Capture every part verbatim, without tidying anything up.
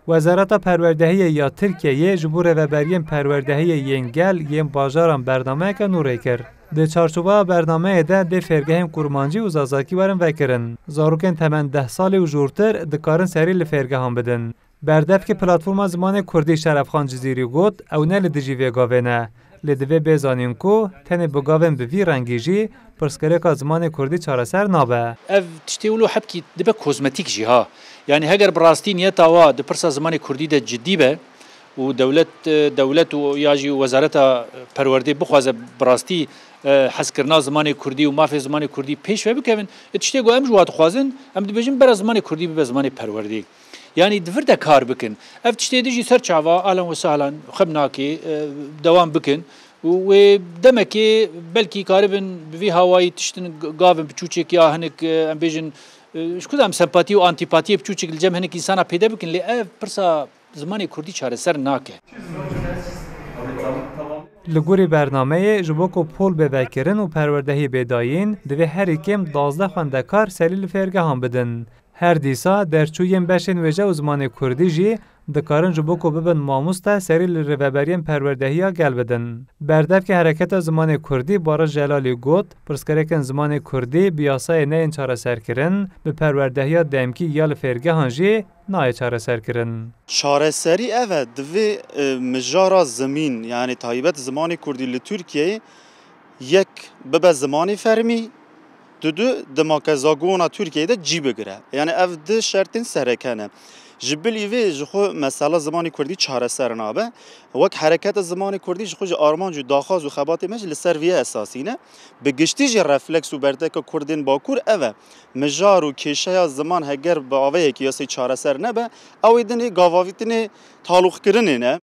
Wezareta Perwerdehiyê ya Tirkiyeyê ji bo rêveberiyên perwerdehiyê yên gel yên bajaran bernameyeke nû rê kir. Di çarçoveya bernameyê de dê fêrgehên kurmancî û zazakî werin vekirin. Zarokên temen deh salî û jûrtir dikarin serî li fêrgehan bidin. Berdevkê Platforma Zimanê Kurdî Şerefxan Cizîrî got, ew ne li dijî vê gavê ne. Lê divê bê zanîn ku tenê bi gavên bi vî rengî jî pirsgirêka zimanê kurdî çareser nabe. Ev tiştê wilo hebkî dibe kozmetîk jî ha. Yanî heger bi rastî niyeta wa di pirsa zimanê kurdî de cidî be û dewlet, e, dewlet û ya jî wezareta perwerdê bixwaze bi rastî, e, hezkirina zimanê kurdî û mafê zimanê kurdî pêş ve bikevin, e, tiştê ku em ji wa dixwazin, em dibêjin bera zimanê kurdî bibe zimanê perwerdê. Yanî di vir de kar bikin. Ev tiştê din jî ser çava, ahlan we sahlan, xwe bi nakê, e, dewam bikin. Û wê demekê belkî karibin bi vî hawayî tiştin g-, gavin biçûçêk ya hinik, e, em bêjin, e, ji ku em sempatî û antîpatiyê biçûçêk li cem hinik însana pêde bikin, lê ev pirsa zimanê kurdî çareser nake. Li gorî bernameyê, ji bo ku pol bê vekirin û perwerdehî bê dayîn, divê herî kêm duwazdeh xwendekar serî li fêrgehan bidin. Her dîsa derçûyên beşên wêje û zimanê kurdî jî dikarin ji bo ku bibin mamoste serî li rêveberiyên perwerdehiya gel bidin. Berdevkê Hereketa Zimanê Kurdî Barış Jelalî got, pirsgirêkên zimanê kurdî bi yasayê neyên çareserkirin, bi perwerdehiya demkî ya li fêrgehan jî nayê çareserkirin. Çareserî ev e, divê, e, mijara zimîn, yanî taybet zimanê kurdî li Tirkiyeyê yek bibe zimanê fermî, dudu di makezagona Tirkiyeyê de cî bigire. Yanî ev di şertên sereke ne. Ji bilî vê ji xwe mesela zimanê kurdî çareser nabe. Wek hereketa zimanê kurdî ji xwe ji armanc û daxwaz û xebatê me jî li ser vî esasî ne. Bi giştî jî refleks û berdeka kurdên bakur ev e. Mijar û kêşeya ziman heger bi aveyekî yasayî çareser nebe, ew ê dinê gavavîtinê talûxkirinê ne.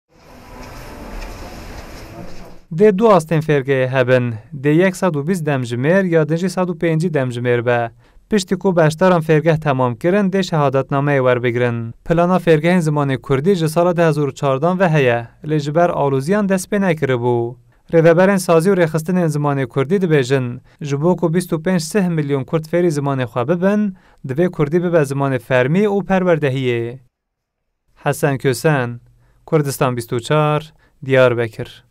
Dê du astên fêrgehê hebin. Dê yek sed û bîst demjimêr ya din jî sed û pêncî demjimêr be. Piştî ku beşdaran fêrgeh temam kirin, dê şehadatnameyê werbigrin. Plana fêrgehên zimanê kurdî ji sala du hezar û çardan ve heye, lê ji ber alozîyan dest pê nekiribû. Rêveberên sazî û rêxistinên zimanê kurdî dibêjin, ji bo ku bîst û pênc sih milyon kurd fêrî zimanê xwe bibin, divê kurdî bibe zimanê fermî û perwerdehiyê. Hesen Kösen, Kurdistan bîst û çar, Diyarbekir.